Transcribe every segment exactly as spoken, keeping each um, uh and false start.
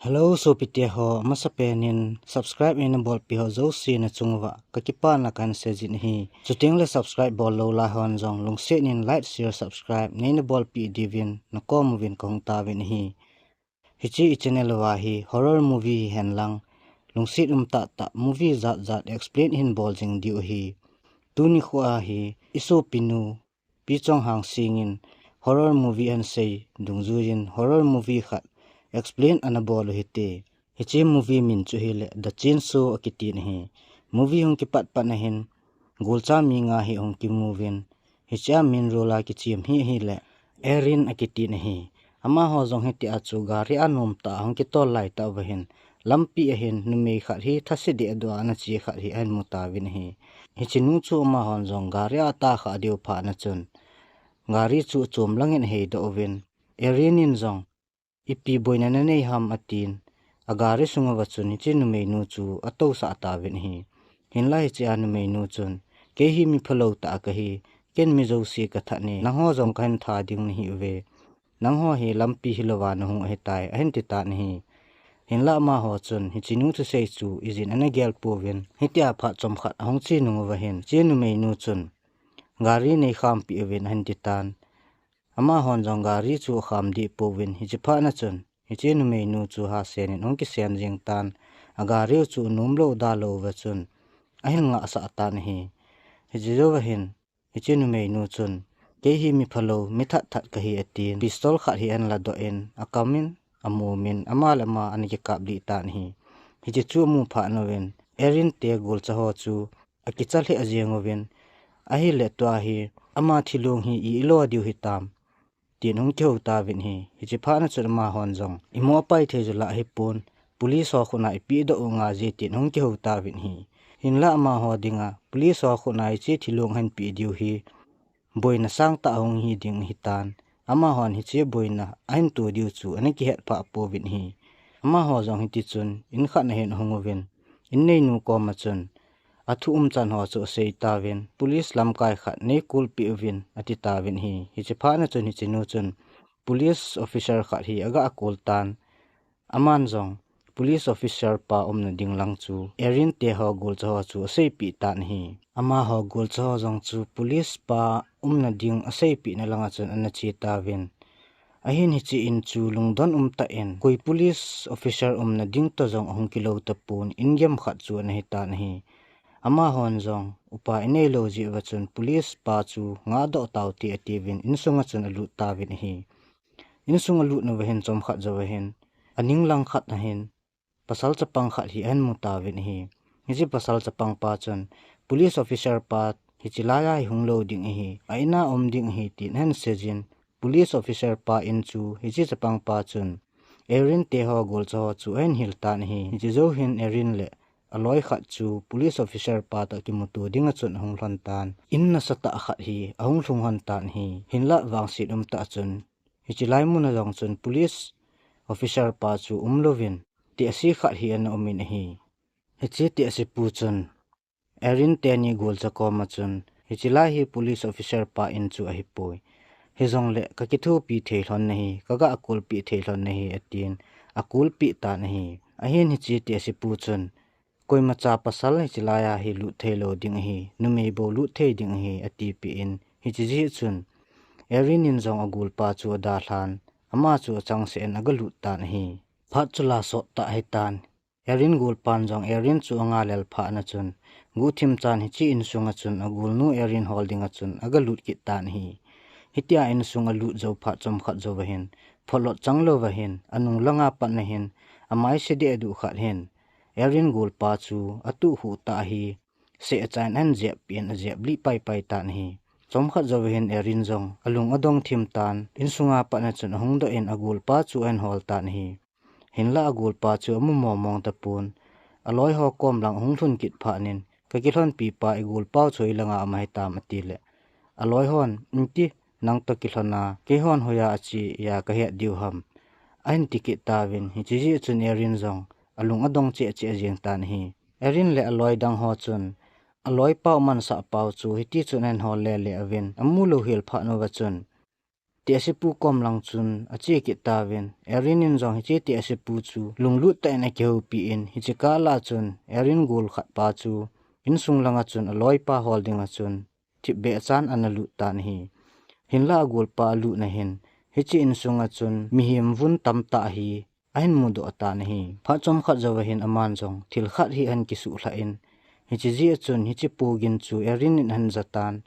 Hello, sopite ho, amasapen in subscribe neina bolpi ho jouse nachung uva kakipana kahin seijin ahi. Chuteng le subscribe bol lou lai hon jong lungset in like, share, subscribe neina bolpi diuvin nakom uvin kahung tauvin ahi. Hiche i channel uva hi horror movie hihen lang, lungset um tahtah movie jat jat explain hin bol jing diu ahi. Tuni khoa hi i sopinu Pi Chonghang Singh in horror movie ahin sei dungjuiyin horror movie khat explain ana bol u hite. Hiche movie min chu hile The Chainsaw akitin ahi. Movie hung kipat pat nahin golcha mi nga hi hung kimu uvin, hichea main role a kichem hi ahile Erin akitin ahi. Amaho jong hitia chu gari a nomtah a hung kitol laitah uva hin, lampi a hin numei khat hi thase deh a doh a ana che khat hi ahin mu tauvin ahi. Hichenu chu amahon jong gari a ata khah diu phat na chun, gari chu achom langin aheidoh uvin, Erin in jong, ipi boina nanei ham atin, agari sung uva chun hiche numeinu chu atousah tauvin ahi. Hinla hichea numeinu chun, kei hi mi phalou tah kahi, ken mi jouse kathat e, nangho jong kahin tha ding nahiuve. Nangho hi lampi hilouva nahung ahitai, ahin titan ahi. Hinla amaho chun hichenu thusei chu ijin ana gel pouvin, hitia phat chomkhat ahung che nung uva hin, hiche numeinu chun gari nei khampi uvin ahin titan. Amahon jong gari chu akham deh pouvin, hiche phat na chun hiche numeinu chu hasen in ahung kisen jeng tan, agari u chu anom lou dalou uva chun ahin ngahsah tan ahi. Hiche jouva hin hiche numeinu chun, kei hi mi phalou, mi that that kahi atin, pistol khat hi ahin ladoh in, akam in, amum in, ama le ama ana kikap lih tan ahi. Hiche chu amu phat uvin, Erin te golcha ho chu akicha lheh jeng uvin, ahile tua hi ama thilong hi i ilo diu hitam, tin hung kihou tauvin ahi. Hiche phat na chun amahon jong, imo apai thei joh lah hipon, police ho khut a ipeh doh u ngai je, tin hung kihou tauvin ahi. Hinla amaho dinga police ho khut a hiche thilong ahin peh diu hi boina sangtah ahung hi ding ahitan, amahon hiche boina ahin to diu chu ana kihet phah pouvin ahi. Amaho jong hitichun in khat na hin ahung uvin, inneinu koma chun athu umchan ho chu asei tauvin, police lamkai khat nei kolpeh uvin, ati tauvin ahi. Hiche phat na chun hichenu chun police officer khat hi aga kol tan, aman jong police officer pa umna ding lang chu Erin te ho golcha ho chu aseipeh tan ahi. Amaho golcha ho jong chu police pa umna ding aseipeh na langa chun ana che tauvin, ahin hiche in chu lungdon umtah in, koi police officer umna ding toh jong ahung kilou tapon, in gem khat chu ana hitan ahi. Amahon jong upa inei lou jeh uva chun police pa chu ngahdoh taute atiuvin, insunga chun alut tauvin ahi. Insung alut nauva hin chomkhat jouva hin, aning lang khat a hin pasal chapang khat hi ahin mu tauvin ahi. Hiche pasal chapang pa chun, police officer pa hiche laiya hi hung lou ding ahi, a ina um ding ahi, tin ahin seijin, police officer pa in chu hiche chapang pa chun Erin te ho golcha ho chu ahin hil tan ahi. Hiche jou hin Erin le aloi khat chu police officer pa toh kimuto dinga chun ahung lhon tan, in nasatah khat hi ahung lhung lhon tan ahi. Hinla vangset umtah chun, hiche lai muna jong chun police officer pa chu umlouvin, tehse khat hi ana umin ahi. Hiche tehse pu chun Erin teni golcha koma chun, hiche lai hi police officer pa in chu ahipoi, hijongle kakithopi thei lhon nahi, kaga kolpeh thei lhon nahi, atin akolpeh tan ahi. Ahin hiche tehse pu chun, koimacha pasal hiche laiya hi lut thei lou ding ahi, numei bou lut thei ding ahi, atipeh in, hiche jeh chun Erin in jong agolpa chu adalhan, ama chu achangseh in aga lut tan ahi. Phat chu la sot tah ahitan, Erin golpan jong Erin chu anga lel phat na chun, guhthim chan hiche insunga chun agolnu Erin hol dinga chun aga lut kit tan ahi. Hitia insung alut jou phat chomkhat jouva hin, photlot chang louva hin, anung langa pat na hin, amai se deh duh khat hin, Erin golpa chu atuh huh tah ahi, seh achain ahin jeppeh in, ajeplih paipai tan ahi. Chomkhat jouva hin Erin jong alung adong thim tan, insunga pat na chun ahung doh in agolpa chu ahin hol tan ahi. Hinla agolpa chu amu momong tapon, aloi ho kom lang ahung lhun kit phat in, kakilhonpi pa, igolpau chu hoilanga um ahitam, atile, aloi hon, inti, nang toh kilhona keihon hoiya ache a kahet diu ham, ahin ti kit tauvin, hiche jeh chun Erin jong alung adong cheh cheh jeng tan ahi. Erin le aloi dang ho chun, aloipau amansahpau chu hitichun ahin hol lele uvin, amu louhel phat nauva chun, tehsepu kom lang chun ache kit tauvin, Erin in jong hiche tehsepu chu lunglut tah in akihoupi in, hiche kah lah chun Erin gol khat pa chu insung langa chun aloipa hol dinga chun thipbeh chan ana lut tan ahi. Hinlah agolpa alutna hin hiche insunga chun mihem vun tamtah hi ahin mudoh tan ahi. Phat chomkhat jouva hin aman jong thil khat hi ahin kisuhlhah in, hiche jeh a chun hiche pogin chu Erin in ahin jatan,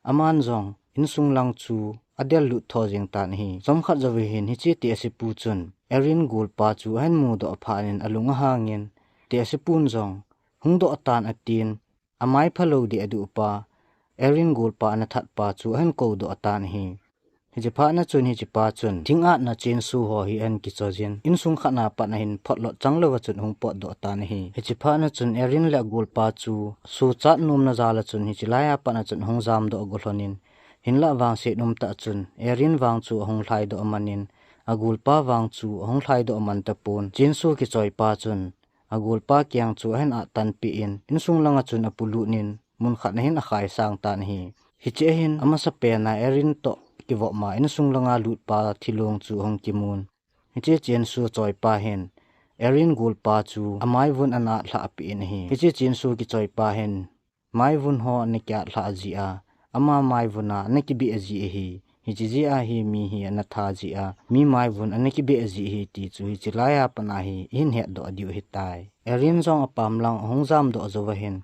aman jong insung lang chu adel lut tho jeng tan ahi. Chomkhat jouva hin hiche tehsepu chun Erin golpa chu ahin mudoh phat in alung ahangin, tehsepun jong hung doh tan atin, amai phalou deh aduh pa, Erin golpa ana that pa chu ahin koudoh tan ahi. Hiche phat na chun hiche pa chun thing atna chensu ho hi ahin kichoi jin, insung khat na pat na hin photlot chang louva chun hung potdoh tan ahi. Hiche phat na chun Erin le agolpa chu sochat nomna jal a chun hiche laiya pat na chun hung jamdoh go lhon in, hinlah vangset umtah chun Erin vang chu ahung lhaidoh man in, agolpa vang chu ahung lhaidoh man tapon, chensu kichoipa chun agolpa keng chu ahin attan peh in, insung langa chun apulut in, mun khat na hin akhaisang tan ahi. Hiche a hin amasapen a Erin toh kivop ma insung langa lutpa thilong chu ahung kimun. Hiche chensu choipa hin Erin golpa chu amai vun ana atlhah peh in ahi. Hiche chensu kichoipa hin mai vun ho ana kiatlhah jeh a, ama mai vun a ana kibeh jeh ahi. Hiche jeh a hi mi hi ana that jeh a, mi mai vun ana kibeh jeh ahi ti chu hiche laiya pat na hi ihin hetdoh diu ahitai. Erin jong apam lang ahung jamdoh jouva hin,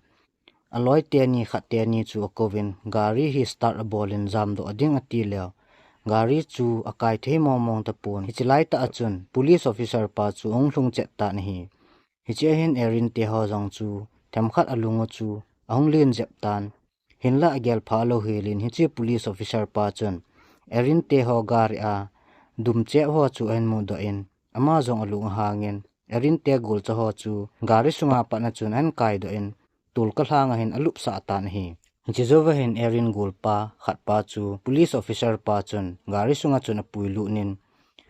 aloi teni khat teni chu akouvin, gari hi start abol in jamdoh ding ati leu, gari chu akai thei mong mong tapon. Hiche laitah a chun police officer pa chu ahung lhung chet tan ahi. Hiche a hin Erin te ho jong chu themkhat alung u chu ahung len jep tan. Hinlah agel pha lou hel in hiche police officer pa chun Erin te ho gari a dumchep ho chu ahin mudoh in, ama jong alung ahangin, Erin te golcha ho chu gari sunga pat na chun ahin kaidoh in, tolka lhang a hin alupsah tan ahi. Hiche jouva hin Erin golpa khat pa chu police officer pa chun gari sunga chun apuilut in,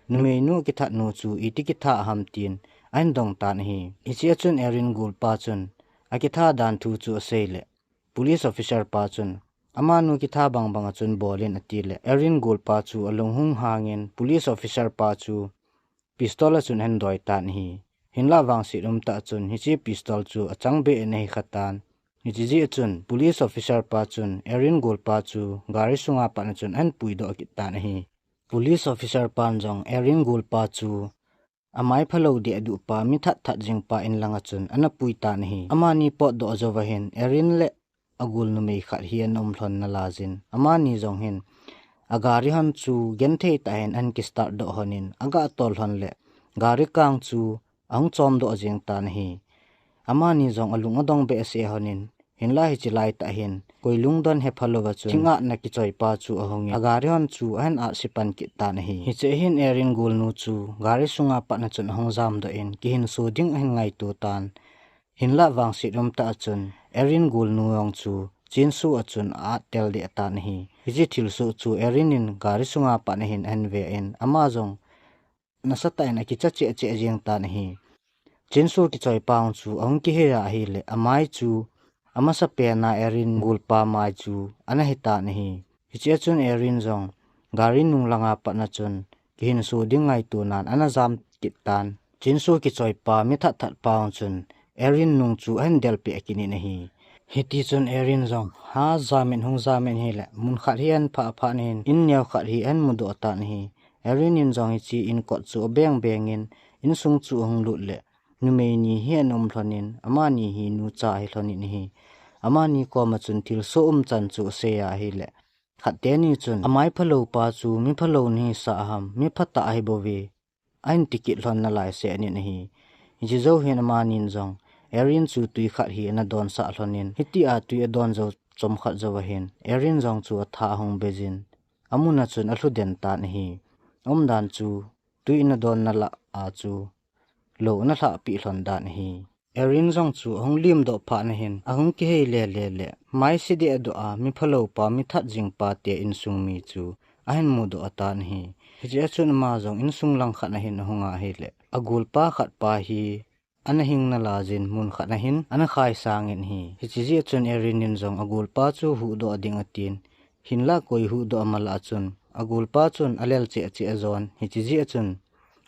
numeinu kithat nu chu iti kitha ham tin ahin dong tan ahi. Hiche a chun Erin golpa chun akitha dan thu chu asei le, police officer pa chun, amanu kitha bang bang a chun bol in ati le, Erin golpa chu alung hung hangin police officer pa chu pistol a chun ahin doi tan ahi. Hinlah vangset umtah a chun hiche pistol chu achang beh in ahi kha tan. Hiche jeh a chun police officer pa chun Erin golpa chu gari sunga pat na chun ahin puidoh kit tan ahi. Police officer pan jong Erin golpa chu amai phalou deh aduh pa, mi that that jing pa in langa chun ana pui tan ahi. Amani potdoh jouva hin Erin le agol numei khat hi ana um lhon nalai jin, amani jong hin agari hon chu genthei tah in ahin kistart doh lhon in, aga tol lhon le gari kang chu ahung chomdoh jeng tan ahi. Amani jong alung adong behseh lhon in, hinlah hiche laitah hin koi lungdon hepha louva chun thing atna kichoipa chu ahung in, agari hon chu ahin atse pan kit tan ahi. Hiche a hin Erin golnu chu gari sunga pat na chun ahung jamdoh in, kihinso ding ahin ngaito tan. Hinlah vangset umtah a chun Erin golnu jong chu chensu a chun a-at tel deh tan ahi. Hiche thilsoh chu Erin in gari sunga pat na hin ahin ve in, ama jong nasatah in akicha cheh cheh jeng tan ahi. Chensu kichoipa jong chu ahung kihei a ahile, amai chu amasapen a Erin golpa mai chu ana hi tan ahi. Hiche a chun Erin jong gari nung langa pat na chun kihinso ding ngaito nan ana jam kit tan. Chensu kichoipa mi that that pa jong chun Erin nung chu ahin delpeh kit in ahi. Hiti chun Erin jong ha jam in hung jam in ahile, mun khat hi ahin phah phat in, in neo khat hi ahin mudoh tan ahi. Erin in jong hiche in kot chu abeng beng in, insung chu ahung lut le, numei ni hi ana um lhon in, amani hi nucha ahi lhon in ahi. Amani koma chun thilsoh umchan chu asei a ahile, khat teni chun, amai phalou pa chu mi phalou nahi sah ham, mi phatah ahi bouve, ahin ti kit lhon nalai seh in ahi. Hiche jou hin amanin jong Erin chu tui khat hi ana donsah lhon in, hitia tui adon jou chomkhat jouva hin Erin jong chu atha ahung be jin, amun a chun alhu den tan ahi. Umdan chu tui ana donna lah a chu lou ana lhahpeh lhon dan ahi. Erin jong chu ahung limdoh phat na hin, ahung kihei le le le, maise deh adoh a, mi phalou pa, mi that jing pa te insung mi chu ahin mudoh atan ahi. Hiche a chun ama jong insung lang khat na hin ahung a ahile, agolpa khat pa hi ana hing nalai jin, mun khat na hin ana khaisang in ahi. Hiche jeh a chun Erin in jong agolpa chu huhdoh ding atin, hinlah koi huhdoh ama lah a chun Agolpa chun alel cheh cheh ajon, hiche jeh a chun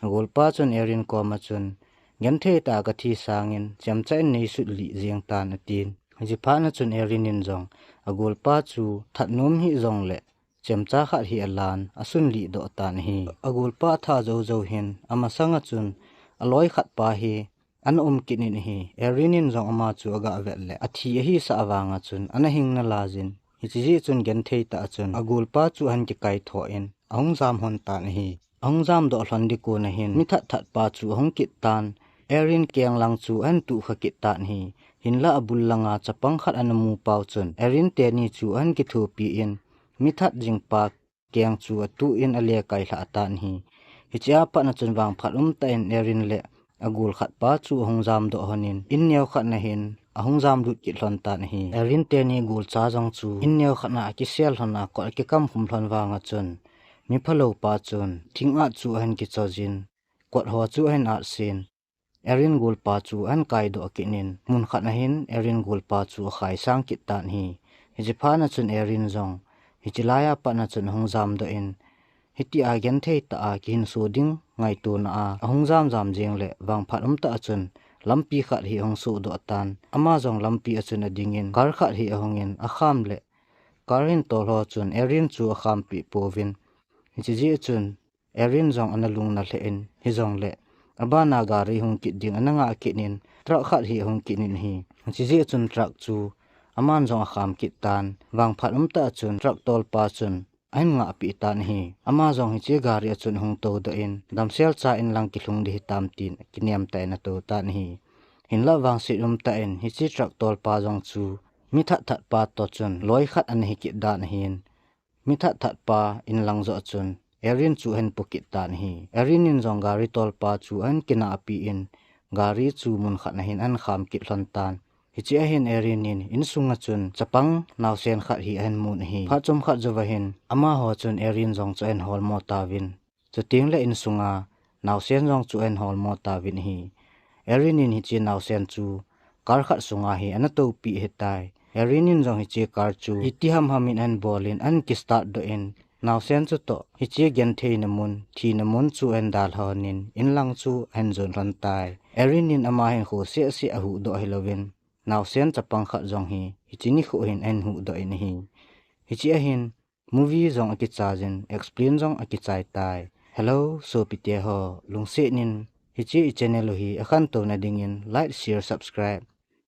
agolpa chun Erin koma chun, "Genthei tah a kathi sangin chemcha in neisut lih jeng tan," atin. Hiche phat na chun Erin in jong agolpa chu that nom hih jongle chemcha khat hi alan, asun lih doh tan ahi. Agolpa atha jou jou hin, amasang a chun aloi khat pa hi ana um kit in ahi. Erin in jong ama chu aga vet le, athi ahi sah vang a chun ana hing nalai jin. Hiche jeh chun genthei tah a chun agolpa chu ahin kikai tho in, ahung jam lhon tan ahi. Ahung jam doh lhon ding kon a hin, mi that that pa chu ahung kit tan, Erin keng lang chu ahin tuh kha kit tan ahi. Hinlah abul langa chapang khat ana mu pau chun, Erin teni chu ahin kithopi in, mi that jing pa keng chu atuh in ale kai lhah tan ahi. Hiche a pat na chun vangphat um tah in Erin le agol khat pa chu ahung jam doh lhon in, in neo khat na hin ahung jam lut kit lhon tan ahi. Erin teni golcha jong chu in neo khat na akisel lhon a kot akikam khum lhon vang a chun, mi phalou pa chun thing at chu ahin kicho jin, kot ho chu ahin at sin, Erin golpa chu ahin kai doh kit in, mun khat na hin Erin golpa chu akhai sang kit tan ahi. Hiche phat na chun Erin jong hiche lai a pat na chun ahung jam doh in, hitia genthei tah a kihinso ding ngaito na a, ahung jam jam jeng le vangphat um tah a chun lampi khat hi ahung soh doh tan. Ama jong lampi a chun ading in, car khat hi ahung in akham le, car hin tol ho chun Erin chu akham peh pouvin. Hiche jeh a chun Erin jong ana lung na lheh in, hijongle abana gari hung kit ding ana ngah kit in, truck khat hi ahung kit in ahi. Hiche jeh a chun truck chu aman jong akham kit tan. Vangphat um tah a chun truck tolpa chun ahin ngah peh tan ahi. Ama jong hiche gari a chun ahung tou doh in, damsel cha in lang kilhung ding hitam tin kinem tah in atou tan ahi. Hinlah vangset um tah in hiche truck tolpa jong chu mi that that pa toh chun loi khat ana hi kit dan ahin, mi that that pa in lang joh chun Erin chu ahin pu kit tan ahi. Erin in jong gari tolpa chu ahin kinahpi in, gari chu mun khat na hin ahin kham kit lhon tan. Hiche a hin Erin in insung a chun chapang naosen khat hi ahin mun ahi. Phat chomkhat jou va hin amaho chun Erin jong chu ahin holmo tauvin, chuteng le insung a naosen jong chu ahin holmo tauvin ahi. Erin in hiche naosen chu car khat sunga hi ana toupi ahitai. Erin in jong hiche car chu iti hamham in ahin bol in ahin kistart doh in, naosen chutoh hiche genthei na mun, thina mun chu ahin dalha lhon in, in lang chu ahin jon lhon tai. Erin in ama hinkho seh seh ahuhdoh hilouvin, naosen chapang khat jong hi hiche nikho hin ahin huhdoh in ahi. Hiche a hin movie jong akichai jin, explain jong akichai tai. Hello sopite ho, lungset in hiche i channel u hi akhantou na dingin like, share, subscribe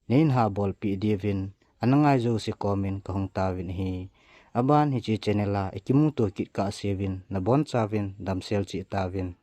neihin ha bolpeh diuvin ana ngai jouse komin kahung tauvin ahi. Aban hiche channel a ikimuto kit kahseuvin, nabonchauvin damsel cheh tauvin.